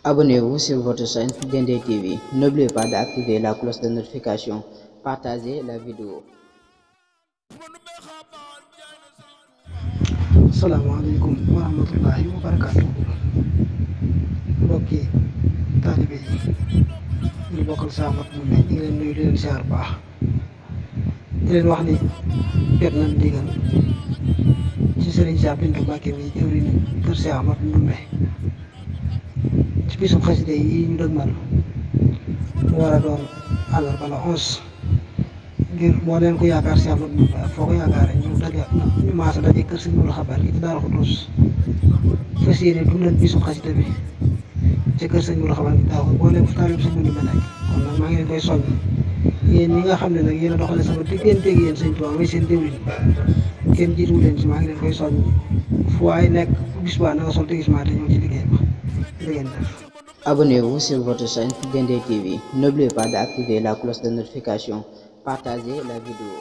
Abonnez-vous sur votre chaîne Dendey TV. N'oubliez pas d'activer la cloche de notification. Partagez la vidéo. Assalamualaikum warahmatullahi wabarakatuh. Mbokki taalibe yi ñu bokkal Saamat mu ne ñu ngi leen nuyu di leen siyaar baax di leen wax ni jot nañ ndigal ci Serigne Cheikh Bintou Mbacké mi jëwriñ kër Cheikh Ahmad Ndoumbé ci bisu xasida yi ñu dëgmal mu war a doon àllarba la 11 ngir moo leen ko yaakaar Cheikh Ahmad Ndoumbé ak foo ko yaakaare ñu maasa daje kër Sëriñ Moul Xabaar yi ci Daaru Xudoos fas yéene dundal bisu xasida bi ci kër Sëriñ Moul Xabaar gi daaw boo leen fu taalib Sëriñ Ndoumbé nekk kon nag maa ngi leen koy soññ yéen ñi nga xam ne nag yéen a doxale sama digganteeg yéen Sëriñ Tuubaa may seen jëwriñ kenn jiituwu leen ci maa ngi leen koy soññ fu waay nekk bis baa na nga sol déguisement te ñëw ci liggéey ba li ngeen def. Abonnez-vous sur votre chaîne Dendey TV. N'oubliez pas d'activer la cloche de notification. Partagez la vidéo.